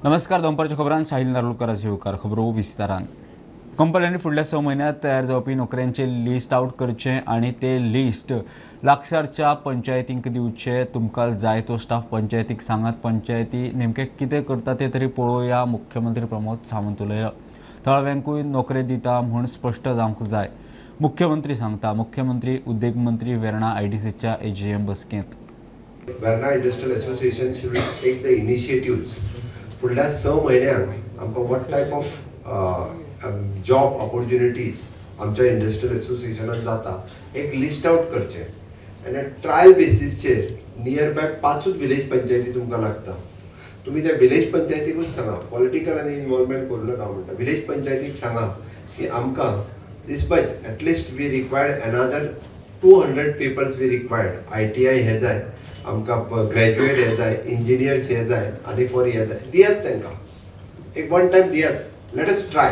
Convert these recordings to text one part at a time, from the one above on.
नमस्कार, दनपारच्या खबरान साहिल नारुलकर येवकार. खबरो विस्तारान. कंपन्यांनी फुडल्या 6 म्हयन्यांत तयार जावपी नोकऱ्यांचे लिस्ट आउट करचें आनी ते लिस्ट लागसारच्या पंचायतींक दिवचे. तुमकां जाय तो स्टाफ पंचायतीक सांगात. पंचायती नेमकें कितें करता तें तरी पळोवया. मुख्यमंत्री प्रमोद सावंत उलयलो. थळाव्यांकूय नोकरी दिता म्हूण स्पश्ट जावंक जाय, मुख्यमंत्री सांगता. मुख्यमंत्री उद्देग मंत्री वेर्णा आयडीसीच्या एजीएम बसकेंत. Verna industrial association should take the initiatives. फुडल्या 6 म्हयन्यांक आमकां what type of job opportunities आमच्या इंडस्ट्रियल एसोसिएशनान जाता एक लिस्ट आउट करचें आनी ट्रायल बेसीसचेर नियर बाय 5 विलेज पंचायती तुमकां लागता. तुमी त्या विलेज पंचायतीकूच सांगा, पॉलिटिकल आनी इन्वॉल्वमेंट करूं नाका म्हणटा. विलेज पंचायतीक सांगा की आमकां this much at least we required another 200 papers we required. ITI हे जाय आमकां, ग्रॅज्युएट हे जाय, इंजिनियर्स हे जाय आनी फॉर हे जाय. दियात तांकां एक वन टायम दियात, let us try.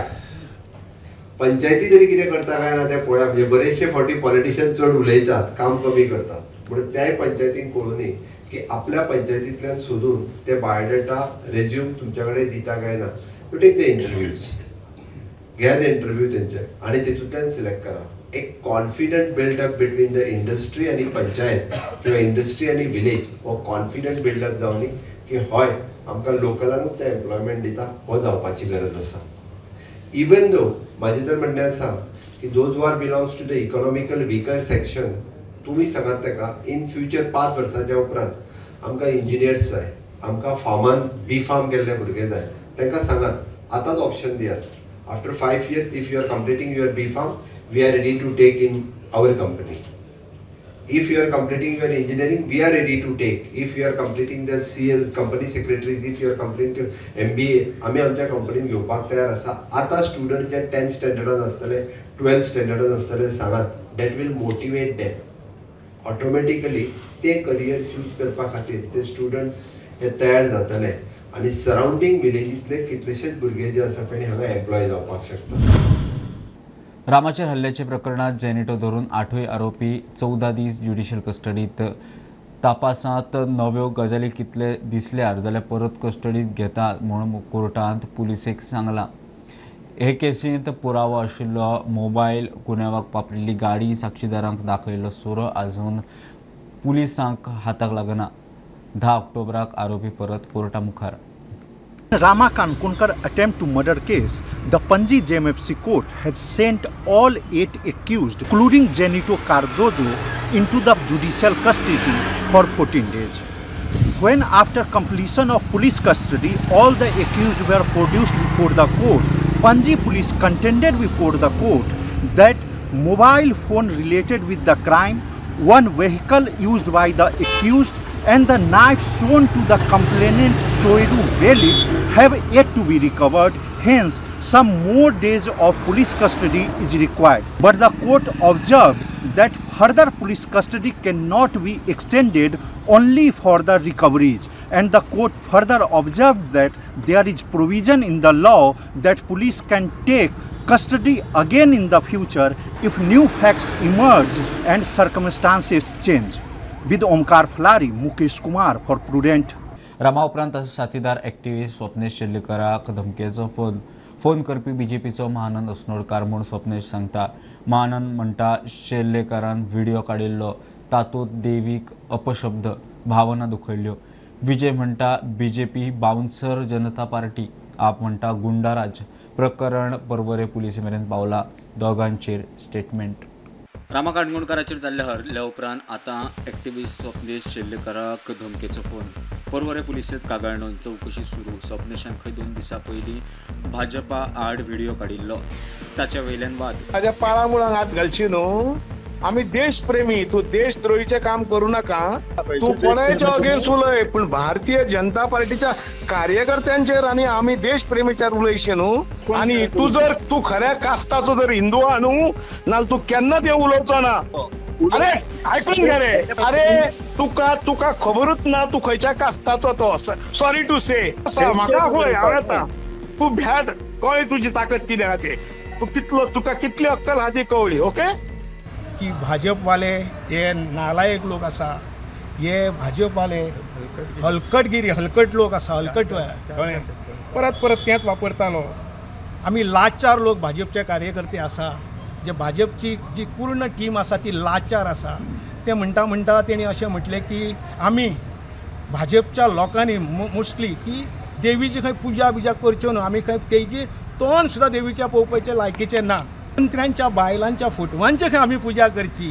पंचायती तरी कितें करता काय ना तें पळोवया. म्हणजे बरेचशे फावटी पॉलिटिशियन चड उलयतात, काम कमी करतात. म्हणून त्याय पंचायतीन कळुनी की आपल्या पंचायतींतल्यान सोदून ते बायोडेटा रेज्यूम तुमच्या कडेन दिता काय ना. You take the interviews, घेयात इंटरव्यू तेंचे आनी तेतूंतल्यान सिलेक्ट करा. एक confident buildup between the industry आनी पंचायत किंवा इंडस्ट्री आनी विलेज हो कॉन्फिडंट बिल्डअप जावनी की हय आमकां लोकलानूच तें एम्प्लॉयमेंट दिता, हो जावपाची गरज आसा. इवन दो म्हाजें तर म्हणणें आसा की those are belongs to the economical weaker section, तुमी सांगात ताका इन फ्युचर 5 वर्सांच्या उपरांत आमकां इंजिनियर्स जाय, आमकां फार्मान बी फार्म केल्ले भुरगे जाय. तांकां सांगात आतांच ऑप्शन दियात. After 5 years if you are completing your B pharm, we are ready to take in our company. If you are completing your engineering, we are ready to take. If you are completing the CS, company secretaries, if you are completing MBA, आमी आमच्या कंपनीन घेवपाक तयार आसा. आतां student जे 10th स्टँडर्डान आसतले, 12th स्टँडर्डान आसतले, सांगात. That will motivate them automatically. ते करियर चूज करपा खातीर ते स्टुडंट्स हे तयार जातले आनी सरावंडींग विलेजींतले कितलेशेच भुरगे जे आसा पळय हांगा एम्प्लॉय जावपाक शकता. रामाचेर हल्ल्याच्या प्रकरणात जेनिटो धरून 8वीं आरोपी 14 दीस ज्युडिशियल कस्टडीत. तपासांत नव्यो गजाली कितले दिसल्यार जाल्यार परत कस्टडीत घेता म्हूण कोर्टांत पुलिसेक सांगलां. हे केसींत पुरावो आशिल्लो मोबायल, गुन्यांवाक वापरिल्ली गाडी, साक्षीदारांक दाखयल्लो सोरो आजून पुलिसांक हाताक लागना. 10 ऑक्टोबराक आरोपी परत कोर्टा मुखार. Rama Kankonkar attempt to murder case, the Panaji JMFC court has sent all 8 accused, including Zenito Cardozo, into the judicial custody for 14 days. When after completion of police custody, all the accused were produced before the court, Panaji police contended before the court that mobile phone related with the crime, one vehicle used by the accused and the knife shown to the complainant Soeru Veli have yet to be recovered. Hence, some more days of police custody is required. But the court observed that further police custody cannot be extended only for the recoveries. And the court further observed that there is provision in the law that police can take custody again in the future if new facts emerge and circumstances change. With Omkar Flari, Mukesh Kumar for Prudent. Rama उपरांत ताचो साथीदार activist Swapnesh शेल्लेकराक धमकेचो phone करपी बीजेपीचो महानंद अस्नोडकार म्हूण स्वप्नेश सांगता. महानंद म्हणटा शेल्लेकरान video काडिल्लो, तातूंत देवीक अपशब्द, भावना दुखयल्ल्यो. विजय म्हणटा बीजेपी बाउन्सर जनता पार्टी, आप म्हणटा गुंडाराज. प्रकरण पर्वरे पुलिसे मेरेन पावला. दोगांचेर स्टेटमेंट. रामा काणकोणकाराचेर जाल्ल्या हल्ल्या उपरांत आतां एक्टिविस्ट स्वप्नेश शेल्लेकराक धमकेचो फोन. पर्वरे पुलिसेंत कागाळ नोंद, चवकशी सुरू. स्वप्नेशान खंय 2 दिसां पयलीं भाजपा आड व्हिडिओ काडिल्लो, ताच्या वयल्यान वाद. म्हाज्या पाळा मुळांक हात घालशी न्हू, आमी देशप्रेमी, तूं देशद्रोहीचें काम करूं नाका. तूं कोणाच्या अगेन्स्ट उलय, पूण भारतीय जनता पार्टीच्या कार्यकर्त्यांचेर आनी आमी देशप्रेमीचेर उलयशे न्हू. आनी तूं जर तूं खऱ्या कास्ताचो जर हिंदू आहा न्हू, नाल्यार तूं केन्ना ते उलोवचो ना. अरे आयकून घे रे, अरे तुका तुका खबरूच ना तूं खंयच्या कास्ताचो तो. सॉरी टू से, म्हाका हय हांव येता. तूं भ्यात, कळ्ळें तुजी ताकद कितें आहा ते, तूं कितलो तुका कितली अक्कल आहा ती कळ्ळी. ओके, की भाजपवाले हे नालायक लोक आसा, हे भाजपवाले हलकटगिरी हलकट लोक आसा, हलकट कळ्ळें. परत परत तेंच वापरतालो. आमी लाचार लोक भाजपचे कार्यकर्ते आसा, जे भाजपची जी पूर्ण टीम आसा ती लाचार आसा. ते म्हणटा म्हणटा तेणी अशें म्हटलें की आमी भाजपच्या लोकांनी मोस्टली की देवीची खंय पुजा बिजा करच्यो न्हू, आमी खंय तेजी तोंड सुद्दां देवीच्या पळोवपाचें लायकीचें ना. मंत्र्यांच्या बायलांच्या फोटवांचे खंय आमी पुजा करची,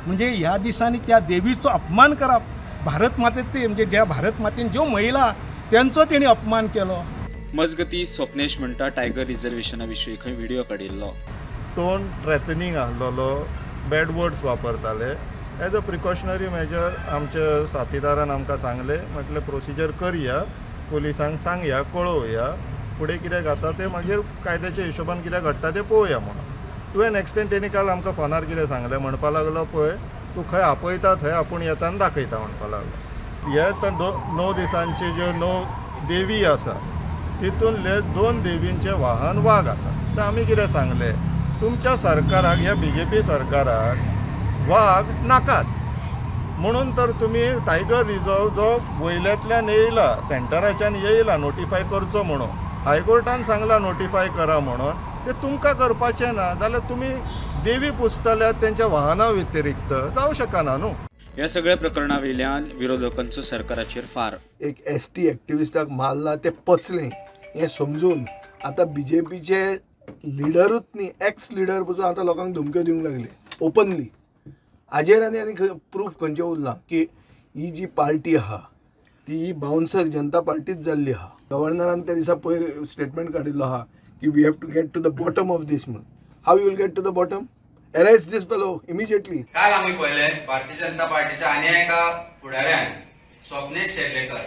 म्हणजे ह्या दिसांनी त्या देवीचो अपमान करप. भारत मातेत ते म्हणजे ज्या भारत मातेन ज्यो महिला तेंचो तेणी अपमान केलो. मजगती स्वप्नेश म्हणटा टायगर रिजर्वेशना विशीं खंय व्हिडिओ काडिल्लो, टोन थ्रेटनिंग आहलोलो, बॅड वर्ड्स वापरताले. एज अ प्रिकॉशनरी मेजर आमच्या साथीदारान आमकां सांगलें, म्हटलें प्रोसिजर करया, पुलिसांक सांगया, कळोवया, फुडें कितें जाता तें मागीर कायद्याच्या हिशोबान कितें घडटा तें पळोवया म्हणून. टू एन एक्सटेंट तेणी काल आमकां फोनार कितें सांगलें, म्हणपा लागलो पळय तूं खंय आपयता थंय आपूण येता आनी दाखयता म्हणपा लागलो. हे तर 9 दिसांचे ज्यो 9 देवी आसा तितूंतले 2 देवींचे वाहन वाग आसा. तर आमी कितें सांगलें, तुमच्या सरकाराक, ह्या बीजेपी सरकाराक वाग नाकात म्हणून तर तुमी टायगर रिजर्व जो वयल्यांतल्यान येयला, सेंटराच्यान येयला नोटिफाय करचो म्हणून, हायकोर्टान सांगला नोटिफाय करा म्हणून, ते तुमकां करपाचें ना जाल्यार तुमी देवी पुजतल्या तेंच्या वाहना व्यतिरिक्त जावं शकना न्हू. ह्या सगळ्या प्रकरणा वयल्यान विरोधकांचो सरकाराचेर फार. एक एस टी एक्टिविस्टाक मारला ते पचलें हें समजून आतां बीजेपीचे लिडरूच न्ही, एक्स लिडर पसून आतां लोकांक धमक्यो दिवंक लागले ओपनली. हाजेर आनी आनी प्रूफ खंयचें उरलां की ही जी पार्टी आहा ती ही बाउन्सर जनता पार्टीच जाल्ली आहा. गव्हर्नरान त्या दिसा पयर स्टेटमेंट काडिल्लो आहा की we have to get to the bottom of this म्हणून. How you will get to the bottom? Arrest this fellow immediately. काल आमी पळयलें भारतीय जनता पार्टीच्या आनी एका फुडाऱ्यान स्वप्नेश शेर्लेकर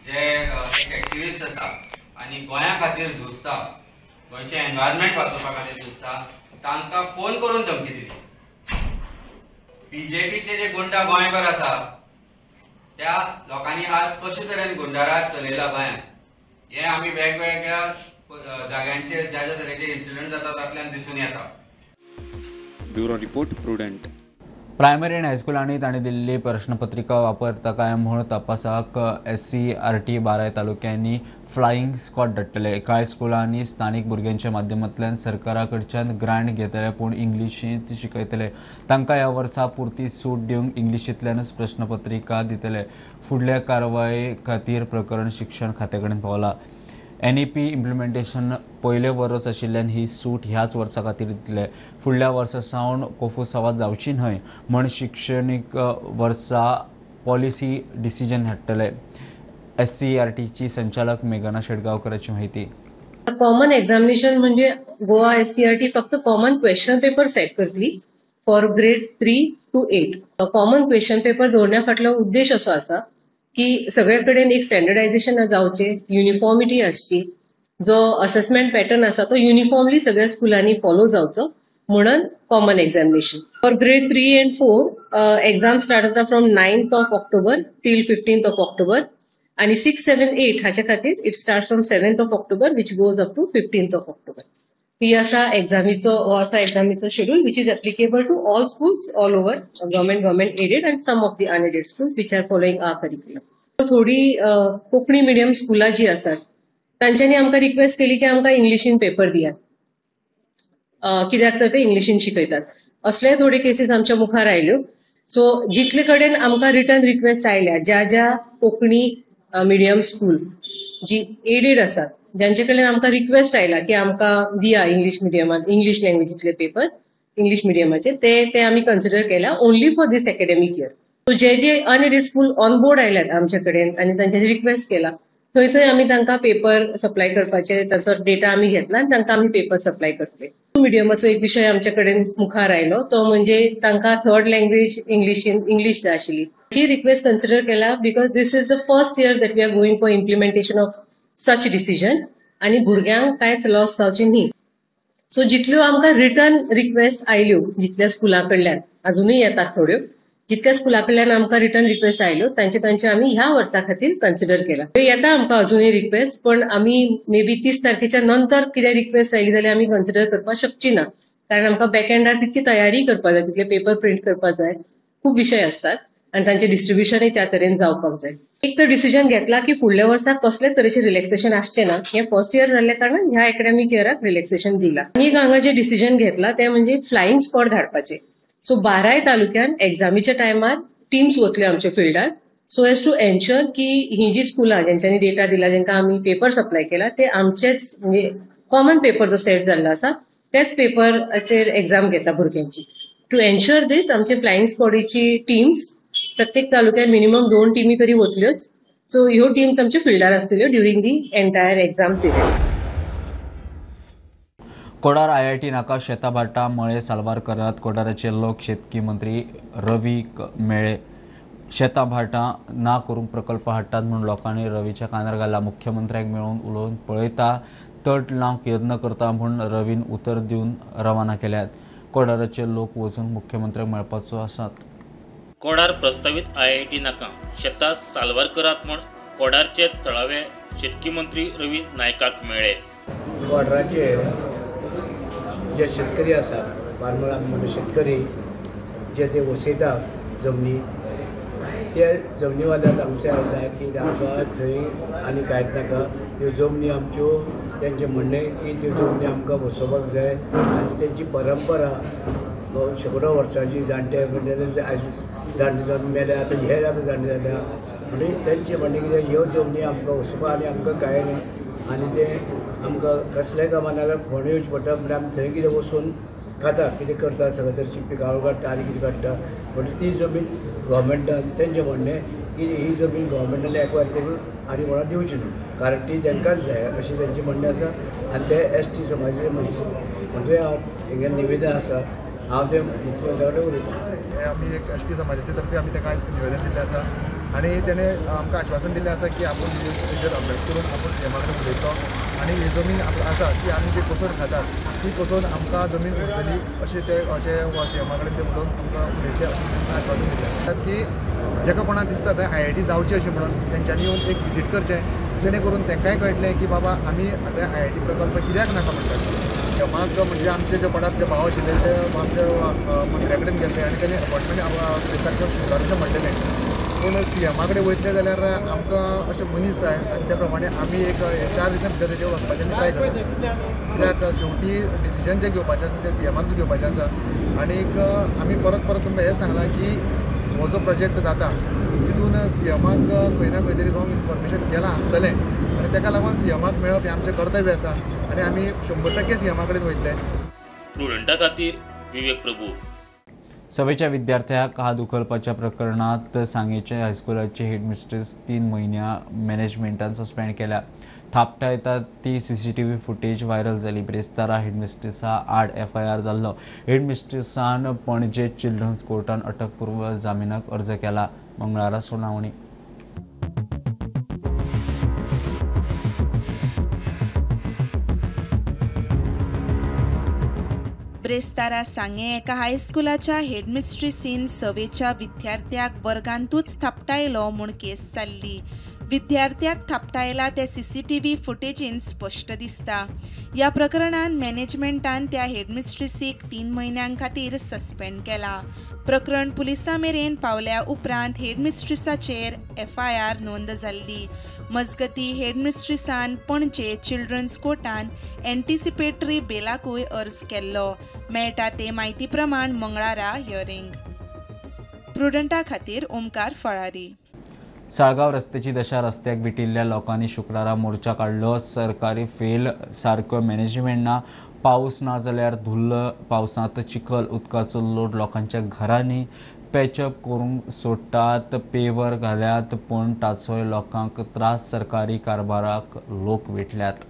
जे एक एक्टिविस्ट आसा आनी गोंया खातीर झुजता, गोंयचें एनवायरमेंट वाचोवपा खातीर झुजता, तांकां फोन करून धमकी दिली. बीजेपीचे जे गुंडा गोंयभर आसा त्या लोकांनी आज कशे तरेन गुंडाराज चलयला गोंयांत हें आमी वेगवेगळ्या जाग्यांचेर ज्या ज्या तरेचे इन्सिडंट जाता तातल्यान दिसून येता. Bureau report, Prudent. Primary आनी हायस्कुलांनी तांणी दिल्ली प्रश्नपत्रिका वापरता काय म्हूण तपासाक एससीआरटी 12 तालुक्यांनी फ्लायिंग स्क्वॉड धाडटले. कांय स्कुलांनी स्थानीक भुरग्यांच्या माध्यमांतल्यान सरकारा कडच्यान ग्रांट घेतले पूण इंग्लिशींत शिकयतले. तांकां ह्या वर्सा पुरती सूट दिवंक इंग्लिशींतल्यानूच प्रश्नपत्रिका दितले. फुडल्या कारवाये खातीर प्रकरण शिक्षण खात्या कडेन पावला. एनईपी इम्प्लिमेंटेशन पयलें वर्स आशिल्ल्यान ही सूट ह्याच वर्सा खातीर दितले. फुडल्या वर्सा सावन कोफुसावाद जावची न्हय म्हण शिक्षणीक वर्सा पॉलिसी डिसिजन हाडटले. एससीआरटीची संचालक मेघना शेटगांवकराची माहिती. कॉमन एक्झामिनेशन म्हणजे गोवा एससीआरटी फक्त कॉमन क्वेश्चन पेपर सेट करतली for grade 3 to 8. Common question paper दवरण्या फाटलो उद्देश असो आसा की सगळे कडेन एक स्टँडर्डायझेशन जावचें, युनिफॉर्मिटी आसची, जो असेसमेंट पॅटर्न आसा तो युनिफॉर्मली सगळ्या स्कुलांनी फॉलो जावचो म्हणून common examination. For grade 3 and 4 exam start जाता from 9th of October till 15th of October आनी 6, 7, 8 हाच्या खातीर it start from 7th of October which goes up to 15th of October. ही आसा एग्जामीचो, हो आसा एग्जामीचो schedule which is applicable to all schools all over government, government aided and some of the unaided schools which are following our curriculum. थोडी Konkani medium स्कुलां जी आसात तांच्यांनी आमकां request केली की आमकां इंग्लिशीन पेपर दियात, कित्याक तर ते इंग्लिशीन शिकयतात. असले थोडे केसीस आमच्या मुखार आयल्यो. सो जितले कडेन आमकां रिटर्न रिक्वेस्ट आयल्या, ज्या ज्या कोंकणी मिडियम स्कूल जी एडेड आसात ज्यांचे कडेन आमकां रिक्वेस्ट आयला की आमकां दिया इंग्लिश मिडियमान, इंग्लिश लँग्वेजींतले पेपर इंग्लिश मिडियमाचे, ते ते आमी कन्सिडर केल्या only for this academic year. So J J unaided school on board आयल्यात आमचे कडेन आनी तांच्यांनी रिक्वेस्ट केला थंय थंय आमी तांकां पेपर सप्लाय करपाचे तांचो डेटा आमी घेतला आनी तांकां आमी पेपर सप्लाय करतले. मिडियमाचो एक विशय आमचे कडेन मुखार आयलो तो म्हणजे तांकां थर्ड लँग्वेज इंग्लिशीन इंग्लिश जाय आशिल्ली. ती रिक्वेस्ट कन्सिडर केला because this is the first year that we are going for implementation of such decision आनी भुरग्यांक कांयच लॉस जावचें न्ही. सो जितल्यो आमकां रिटर्न रिक्वेस्ट आयल्यो जितल्या स्कुलां कडल्यान, अजुनूय येतात थोड्यो, जितल्या स्कुलां कडल्यान आमकां रिटर्न रिक्वेस्ट आयल्यो तांचे तांचे आमी ह्या वर्सा खातीर कन्सिडर केला. येता आमकां अजुनूय रिक्वेस्ट, पण आमी मे बी 30 तारखेच्या नंतर कितें रिक्वेस्ट आयली जाल्यार आमी कन्सिडर करपाक शकची ना, कारण आमकां बॅकएंडार तितकी तयारी करपाक जाय, तितले पेपर प्रिंट करपाक जाय, खूब विशय आसतात. आनी तांचें डिस्ट्रिब्युशनूय त्या तरेन जावपाक जाय. एक तर डिसिजन घेतला की फुडल्या वर्सा कसलेच तरेचें रिलॅक्सेशन आसचें ना. हें फर्स्ट इयर जाल्ल्या कारणान ह्या एकेडमीक इयराक रिलॅक्सेशन दिलां. आनी एक हांगा जें डिसिजन घेतलां तें म्हणजे फ्लायिंग स्क्वॉड धाडपाचें. सो 12 तालुक्यान एग्जामीच्या टायमार टिम्स वतल्यो आमच्या फिल्डार, सो एज टू एन्श्योर की ही जी स्कुलां जेंच्यांनी डेटा दिला, जेंकां आमी पेपर सप्लाय केला, ते आमचेच म्हणजे कॉमन पेपर जो सेट जाल्लो आसा तेच पेपराचेर एग्जाम घेता भुरग्यांची. टू एन्श्योर दीस आमचे फ्लायिंग स्क्वॉडीची टिम्स प्रत्येक तालुक्यात मिनिमम 2 टिमी तरी वतल्योच. सो ह्यो टिम्स आमच्या फिल्डार आसतल्यो during the entire exam period. Kodar IIT नाका शेता भाटा मळे साल्वार करात. कोडाराचे लोक शेतकी मंत्री रवी मेळे शेतां भाटां ना करूंक प्रकल्प हाडटात म्हूण लोकांनी रवीच्या कानार घाला. मुख्यमंत्र्याक मेळून उलोवन पळयता, तट लावंक यत्न करता म्हूण रवीन उतर दिवन रवाना केल्यात. कोडाराचे लोक वचून मुख्यमंत्र्याक मेळपाचो आसात. कोडार प्रस्तावीत IIT नाका शेतां साल्वार करात म्हूण कोडारचे थळावे शेतकी मंत्री रवी नायकाक मेळ्ळे. कोडाराचे जे शेतकरी आसात, फार्मर म्हणजे शेतकरी जे ते वसयता जमनी, ते जमनीवाल्याक हांगसर आयला की आमकां थंय आनी कांयच नाका, त्यो जमनी आमच्यो, तेंचें म्हणणें की त्यो जमनी आमकां वसोवपाक जाय आनी तेंची परंपरा शेंकड्यो वर्सांची जाणटे म्हणजे आयज जाणटे जावन मेल्या, आतां हे आतां जाणटे जाल्या, म्हणजे तेंचें म्हणणें कितें ह्यो जमनी आमकां वसोवपाक आनी आमकां कांय ना आनी ते आमकां कसल्याय कामां नाल्यार फोंड येवचें पडटा, म्हणजे आमी थंय कितें वचून खाता, कितें करता, सगळें तरेची पिकावळ काडटा आनी कितें काडटा. म्हणजे ती जमीन गव्हर्मेंटान, तेंचें म्हणणें की ही जमीन गव्हर्मेंटान एक्वायर करून आनी कोणाक दिवची न्हू, कारण ती तांकांच जाय अशें तेंचें म्हणणें आसा. आनी ते ST समाजाचे मनीस, म्हणजे हांव हेंगे निवेदन आसा, हांव ते मुख्यमंत्र्या कडेन उलयतां. आमी एक ST समाजाचे तर्फे आमी ताका निवेदन दिल्लें आसा आनी तेणें आमकां आश्वासन दिल्लें आसा की आपूण तेजेर अभ्यास करून आपूण सीएमा कडेन उलयतलो आनी ही जमीन आसा ती आमी जी कसोवन खातात ती कसोवन आमकां जमीन उरतली अशें ते अशें सीएमा कडेन ते उलोवन आमकां उलयतले अशें आश्वासन दिलें. की जेका कोणाक दिसता थंय IIT जावची अशें म्हणून तेंच्यांनी येवन एक विजीट करचें, जेणे करून तांकांय कळटलें की बाबा आमी आतां IIT प्रकल्प कित्याक नाका म्हणटात. सीएमाक म्हणजे आमचे जे कोणाक जे भाव आशिल्ले ते आमच्या मंत्र्या कडेन गेल्ले आनी तांणी अपॉयंटमेंट तारखेर अशें म्हणलेलें, पूण सीएमा कडेन वयतले जाल्यार आमकां अशें मनीस जाय आनी त्या प्रमाणे आमी एक 4 दिसां भितर तेजेर वचपाचें आमी ट्राय करता. कित्याक शेवटी डिसिजन जें घेवपाचें आसा तें सीएमानूच घेवपाचें आसा आनीक आमी परत परत तुमकां हें सांगलां की हो जो प्रोजेक्ट जाता तितून सीएमाक खंय ना खंय तरी रॉंग इन्फॉर्मेशन गेलां आसतलें आनी ताका लागून सीएमाक मेळप हें आमचें कर्तव्य आसा आनी आमी 100% सीएमा कडेन वयतले. प्रुडंटा खातीर विवेक प्रभू. सवेच्या विद्यार्थ्याक हात उखलपाच्या प्रकरणात सांगेच्या हायस्कुलाचे हेडमिस्ट्रेस 3 म्हयन्या मॅनेजमेंटान सस्पेंड केल्या. थापटायतात ती CCTV footage viral जाली. ब्रेस्तारा हेडमिस्ट्रेसा आड FIR जाल्लो. हेडमिस्ट्रेसान पणजे चिल्ड्रन्स कोर्टान अटकपूर्व जामिनाक अर्ज केला. मंगळारा सुनावणी. ब्रेस्तारा सांगे एका हायस्कुलाच्या हेडमिस्ट्रीसीन सवेच्या विद्यार्थ्याक वर्गांतूच थापटायलो म्हूण केस जाल्ली. विद्यार्थ्याक थापटायला ते CCTV फुटेजीन स्पश्ट दिसता. ह्या प्रकरणान मॅनेजमेंटान त्या हेडमिस्ट्रीसीक 3 म्हयन्यां खातीर सस्पेंड केला. प्रकरण पुलिसां मेरेन पावल्या उपरांत हेडमिस्ट्रीसाचेर FIR नोंद जाल्ली. मजगती हेडमिस्ट्रीसान पणजे चिल्ड्रन्स कोर्टान एन्टिसिपेटरी बेलाकूय अर्ज केल्लो. मेळटा ते म्हायती प्रमाण मंगळारा हियरींग. प्रुडंटा खातीर ओमकार फळारी. साळगांव रस्त्याची दशा रस्त्याक विटिल्ल्या लोकांनी शुक्रारा मोर्चा काडलो. सरकारी फेल सारको मॅनेजमेंट ना, पावस ना जाल्यार धुल्ल, पावसांत चिखल, उदकाचो लोड लोकांच्या घरांनी पॅचअप करूंक सोडटात, पेवर घाल्यात पूण ताचोय लोकांक त्रास. सरकारी कारभाराक लोक विटल्यात.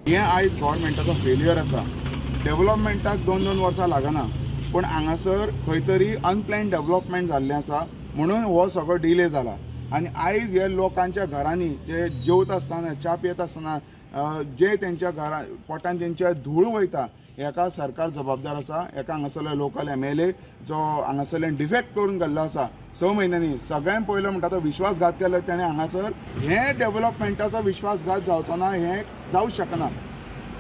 हें आयज गव्हर्मेंटाचो फेल्युअर आसा. डेव्हलपमेंटाक 2-2 वर्सां लागना, पूण हांगासर खंय तरी अनप्लॅन डेव्हलपमेंट जाल्लें आसा म्हणून हो सगळो डिले जाला. आनी आयज हे लोकांच्या घरांनी जे जेवता आसतना, च्या पियेता आसतना जे तेंच्या घरा पोटान तेंच्या धूळ वयता, हेका सरकार जबाबदार आसा. हेका हांगासरलो लोकल MLA जो हांगासरल्यान डिफेक्ट करून गेल्लो आसा 6 म्हयन्यांनी, सगळ्यांत पयलो म्हणटा तो विश्वासघात केलो तेणें हांगासर. हें डेव्हलपमेंटाचो विश्वासघात जावचो ना, हें जावं शकना.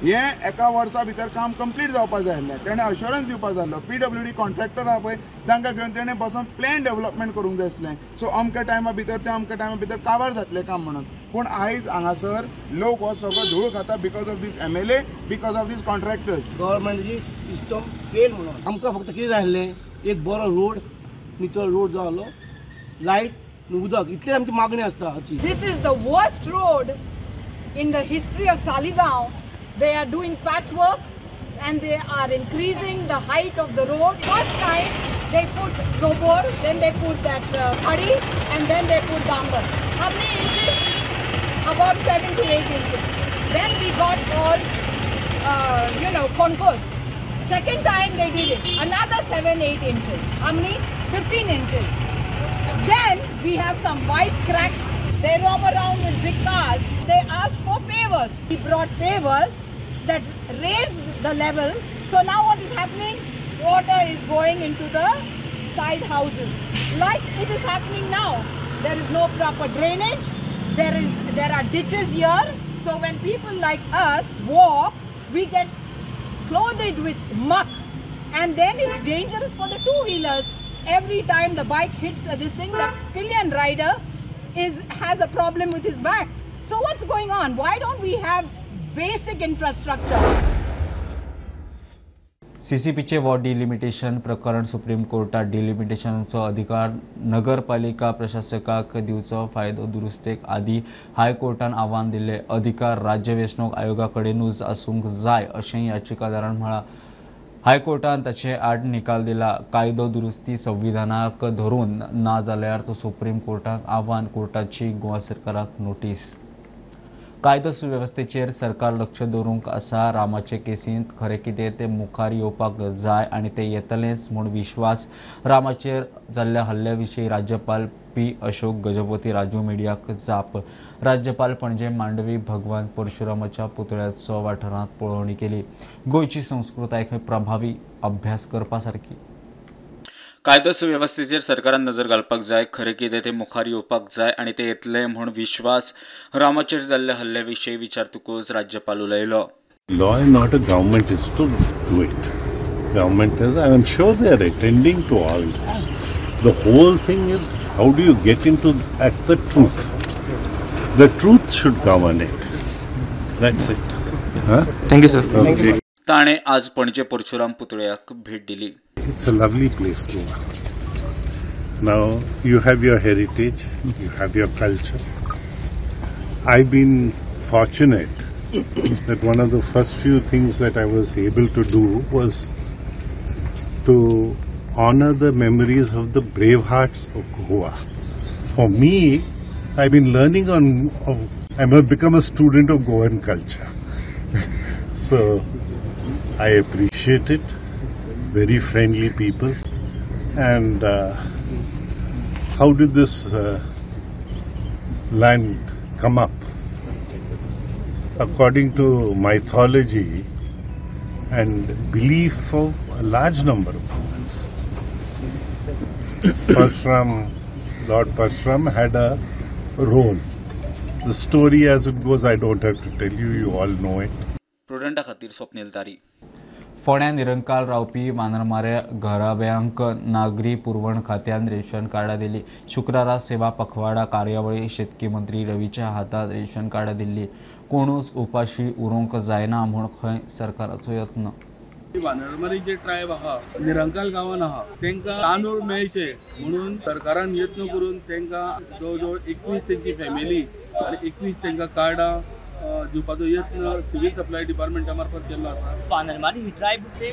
हें एका वर्सा भितर काम कंप्लीट जावपा जाय आसलें. तेणें अश्योरन्स दिवपा जाय आसलो. PWD contractor आहा पळय तांकां घेवन तेणें बसोन प्लॅन डेव्हलपमेंट करूंक जाय आसलें. सो अमक्या टायमा भितर तें अमक्या टायमा भितर काबार जातलें काम म्हणून. पूण आयज हांगासर लोक हो सगळो धूळ खाता because of this MLA, because of these contractors. गव्हर्मेंटाची system fail म्हणून आमकां फक्त कितें जाय आसलें, एक बरो रोड, नितळ रोड जाय आसलो, लायट, उदक, इतली आमची मागणी आसता. This is the worst road in the history of Saligao. They are doing patchwork and they are increasing the height of the road. First time they put robor, then they put that khadi, and then they put dambar. How many inches? About 7 to 8 inches. Then we got all, concourse. Second time they did it, another 7-8 inches. How many? 15 inches. Then we have some wise cracks. They roam around with big cars. They asked for pavers. We brought pavers that raised the level. So now what is happening? Water is going into the side houses. Like it is happening now. There is no proper drainage. There are ditches here. So when people like us walk, we get clothed with muck. And then it's dangerous for the two-wheelers. Every time the bike hits this thing, the pillion rider has a problem with his back. So what's going on? Why don't we have basic infrastructure? सीसीपीचे ward delimitation प्रकरण supreme कोर्टात डिलिमिटेशनाचो अधिकार नगरपालिका प्रशासकाक दिवचो फायदो दुरुस्तेक आदी हायकोर्टान आव्हान दिले. अधिकार राज्य वेंचणूक आयोगा कडेनूच आसूंक जाय अशें याचिकादारान म्हळां. हायकोर्टान ताचे आड निकाल दिला. कायदो दुरुस्ती संविधानाक धरून ना जाल्यार तो सुप्रीम कोर्टाक आव्हान. कोर्टाची गोवा सरकाराक नोटीस. कायदो सुवेवस्थेचेर सरकार लक्ष दवरूंक आसा. रामाचे केसींत खरें कितें तें मुखार येवपाक जाय आनी तें येतलेंच म्हूण विश्वास. रामाचेर जाल्ल्या हल्ल्या विशीं राज्यपाल पी अशोक गजपती राजू मिडियाक जाप. राज्यपाल पणजे मांडवी भगवान परशुरामाच्या पुतळ्याचो वाठारांत पळोवणी केली. गोंयची संस्कृताय खंय प्रभावी अभ्यास करपा सारकी. कायदो सुवेवस्थेचेर सरकारान नजर घालपाक जाय. खरें कितें तें मुखार येवपाक जाय आनी तें येतलें म्हूण विश्वास. रामाचेर जाल्ल्या हल्ल्या विशीं विचारतकूच राज्यपाल उलयलो. Law and order government is to do it. Government is, I am sure they are attending to all this. The whole thing is how do you get into at the truth. The truth should govern it. That's it. Thank you sir. ताणें आज पणजे परशुराम पुतळ्याक भेट दिली. It's a lovely place, Goa. Now, you have your heritage, you have your culture. I've been fortunate that one of the first few things that I was able to do was to honor the memories of the brave hearts of Goa. For me, I've been learning I've become a student of Goan culture. So, I appreciate it. Very friendly people. And how did this land come up? According to mythology and belief of a large number of Goans, Parashuram, Lord Parashuram had a role. The story as it goes, I don't have to tell you, you all know it. प्रुडंटा खातीर स्वप्नील तारी. फोंड्या निरंकाल रावपी मानरमाऱ्या घराब्यांक नागरी पुरवण खात्यान ration कार्डां दिली. शुक्रारा सेवा पखवाडा कार्यावळी शेतकी मंत्री रवीच्या हातात रेशन कार्डां दिल्ली. कोणूच उपाशी उरूंक जायना म्हूण खंय सरकाराचो यत्न. वानरमारी जे ट्रायब आहा निरंकाल गांवान आहा तांकां तांदूळ मेळचे म्हणून सरकारान यत्न करून तांकां जवळ जवळ 21 तेंची फॅमिली आनी 21 तांकां कार्डां दिवपाचो यत्न सिव्हिल सप्लाय डिपार्टमेंटा मार्फत केल्लो आसा. वानरमारी ही ट्रायब ते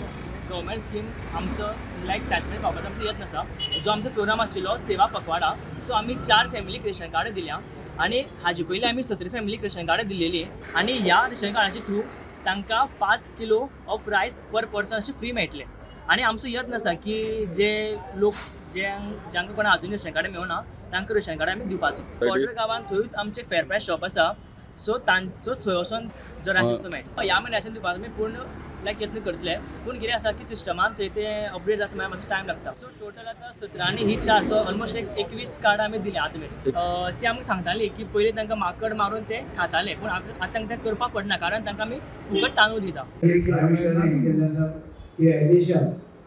गव्हर्मेंट स्कीम आमचो लायक टॅचमेंट पावपाचो आमचो यत्न आसा. जो आमचो प्रोग्राम आशिल्लो सेवा पखवाडा, सो आमी 4 फॅमिलीक रेशन कार्डां दिल्या आनी हाजे पयलीं आमी 17 फॅमिलीक रेशन कार्डां दिल्लेली आनी ह्या रेशन कार्डाचे थ्रू तांकां 5 kilo of rice per person अशें फ्री मेळटलें. आनी आमचो यत्न आसा की जे लोक जे जांकां कोणाक आजून रेशन कार्डां मेळना तांकां रेशन कार्डां आमी दिवपाचो. बॉर्डर गांवांत थंयच आमचें फेर प्रायस शॉप आसा. सो तांचो थंय वचोन जो राशन आसा तो मेळटा. ह्या म्हयन्याच्यान दिवपाचो आमी पूर्ण लायक यत्न करतले, पूण कितें आसा की सिस्टमान थंय ते अपडेट जाता म्हळ्यार मातसो टायम लागता. सो टोटल आतां 17 आनी ही 4, सो ऑलमोस्ट एक 21 कार्डां आमी दिल्या आतां मेरेन. ते आमकां सांगताली की पयलीं तांकां माकड मारून ते खाताले, पूण आतां तांकां तें करपाक पडना कारण तांकां आमी फुकट तांदूळ दिता.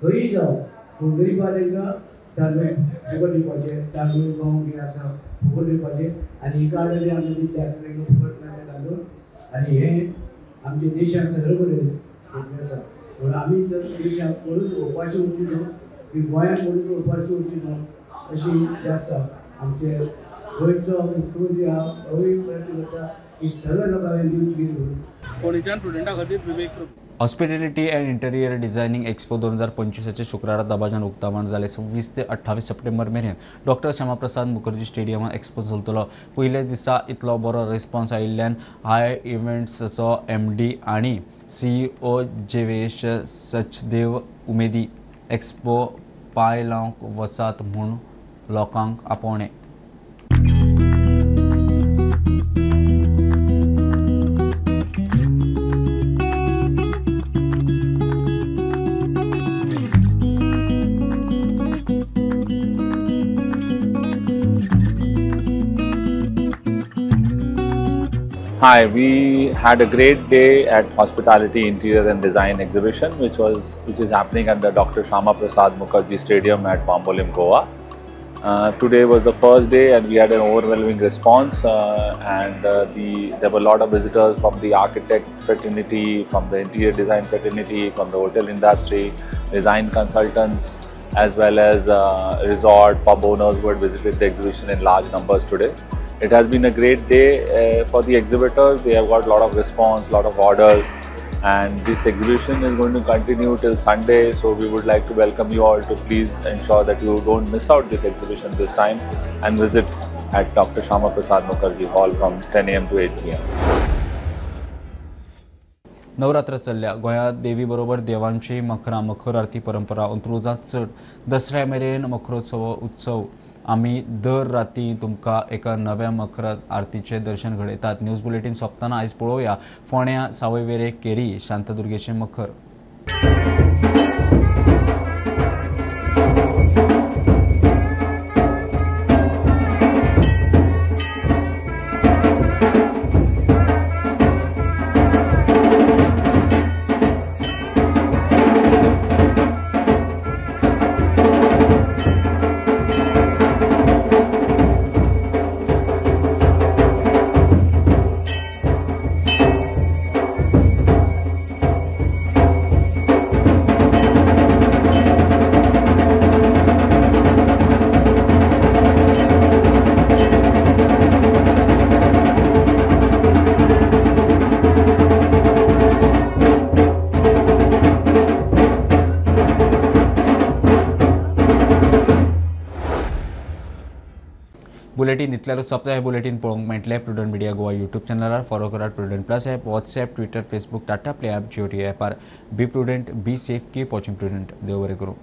खंय जावं पूण गरीबा तांकां तांदूळ फुकट दिवपाचें, तांदूळ गंव कितें आसा फुकट दिवपाचें आनी ही कार्डां जी आमकां दिल्ली आसा तांकां फुकट मेळटा तांदूळ. आनी हें आमच्या देशान सगळे कडेन घेतलें आसा. म्हणून आमी जर देशाक कोणूच उपाशी उरची न्हू, की गोंयांत कोणूच उपाशी उरची न्हू अशी जें आसा आमचे गोंयचो मुख्यमंत्री आहा तोवूय प्रयत्न करता की सगळ्या लोकांक दिवची म्हणून. फोंडेच्यान प्रुडंटा खातीर Vivek Prabhu. Hospitality and interior designing expo 2025 शुक्रारा दबाज्यान उक्तावण जालें. 26 ते 28 सप्टेंबर मेरेन डॉक्टर श्यामाप्रसाद मुखर्जी स्टेडियमात एक्सपो चलतलो. पयल्याच दिसा इतलो बरो रिस्पॉन्स आयिल्ल्यान हाय इव्हेंट्साचो MD आनी CEO जेवेश सचदेव उमेदी एक्सपो पांय लावंक वचात म्हूण लोकांक आपोवणें. Hi, we had a great day at Hospitality Interior and Design Exhibition, which is happening at the Dr. Shyama Prasad Mukherjee Stadium at Bambolim, Goa. Today was the first day, and we had an overwhelming response. There were a lot of visitors from the architect fraternity, from the interior design fraternity, from the hotel industry, design consultants, as well as resort pub owners who had visited the exhibition in large numbers today. It has been a great day for the exhibitors. They have got a lot of response, lot of orders, and this exhibition is going to continue till Sunday. So we would like to welcome you all to please ensure that you don't miss out this exhibition this time and visit at Dr. Shyama Prasad Mukherjee Hall from 10 a.m. to 8 p.m. Navratra चल्ल्या. गोंयांत देवी बरोबर देवांची मखरां, मखर आरती परंपरा अंत्रुजांत चड. दसऱ्या मेरेन मखरोत्सव उत्सव आमी दर राती तुमकां एका नव्या मखर आरतीचें दर्शन घडयतात. न्यूज बुलेटीन सोंपतना आयज पळोवया फोंड्या सावयवेरे केरी शांतादुर्गेचें मखर. बुलेटीन इतल्यारूच सोंपता. हें बुलेटीन पळोवंक मेळटलें प्रुडंट मिडिया गोवा यूट्यूब चॅनलार. फॉलो करात Prudent Plus app, WhatsApp, Twitter, Facebook, Tata Play app, Jio T ॲपार. Be prudent, be safe, keep watching Prudent. देव बरें करूं.